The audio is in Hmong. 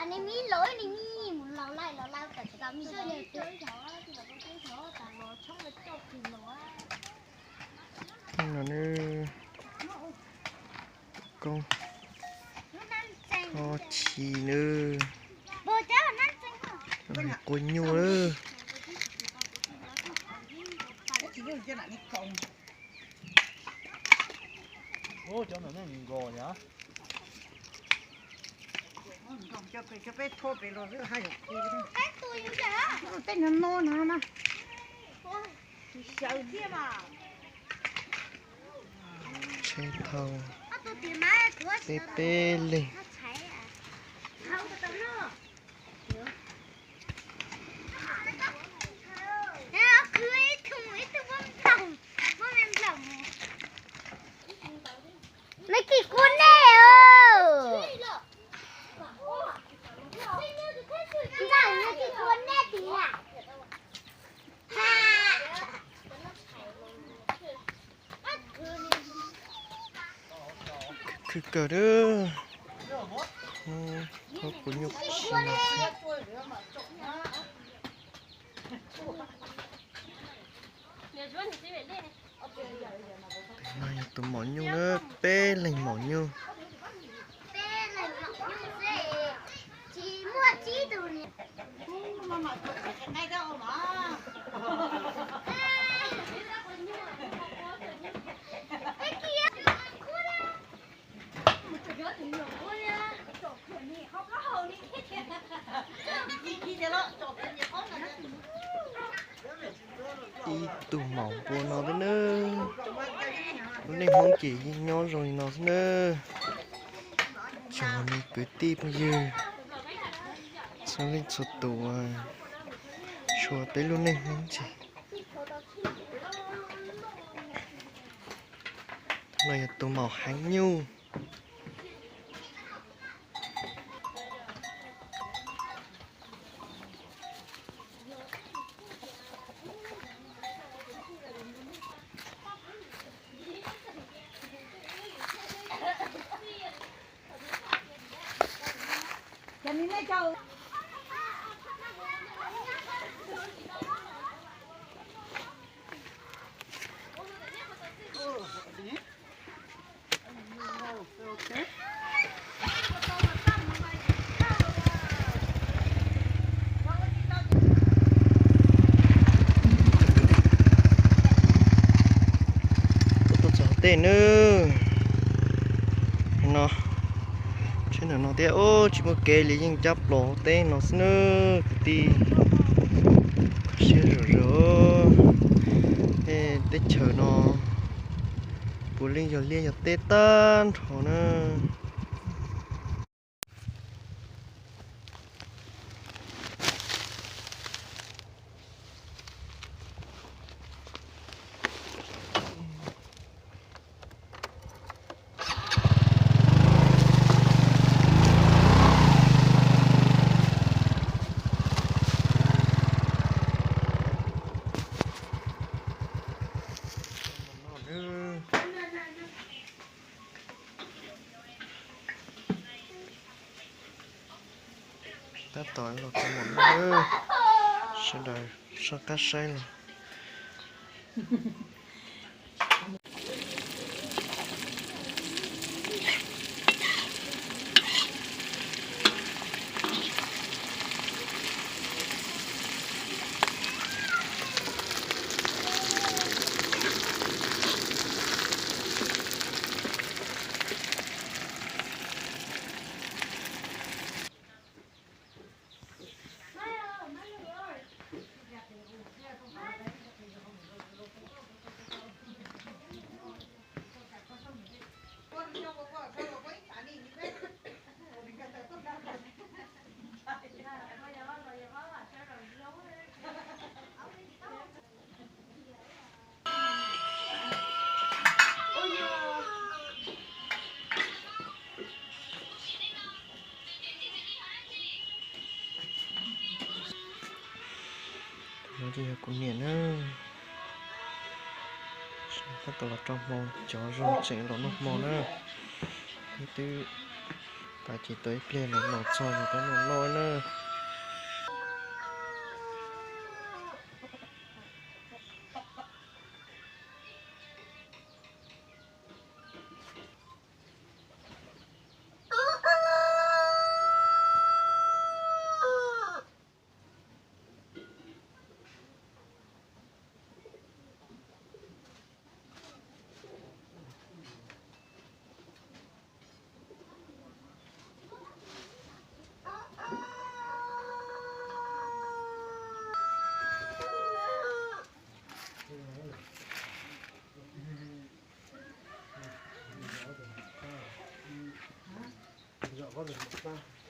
Nws me los, nws me mus los laij los laij, tam sim no me los. Koob txhob chim nawb. Quaj nyuj lawm. Tej no no no na. Tsheb thauj peb peb leeg. Nws kis kuv nej os. Nws kis kuv nej tiag. Khwv kawg, hnub qub nyuj qub si no. No yog tus maum nyuj na, peb leeg maum nyuj. Ib tug maum npua no thiab nawb. Lub neej Hmoob ces yeej nyob zoo li no xwb nawb. Tsoom me kwv tij phooj ywg, txhua leej txhua tus, tshua peb lub neej Hmoob ces. No yog tus maum heev nyuj. Tuaj txog tej nawb. No, tsheb ntawm no thiab, ub, tsis muaj kev li, yeej cab plos teb no xwb nawb kwv tij. Kho siab zom zaws. Tej teb chaws no puav leej yog liaj yog teb tag nrho na. Tab tom los tau mus nawb, sawv daws soj qab saib los. No ces yog kuv niam na. Tab tom los rau hmo, cov zoo tseem los noj hmo na. Twb Pab ces tau ib pliag los los txog ces peb mus noj na. Zom koj tus ntawm pab.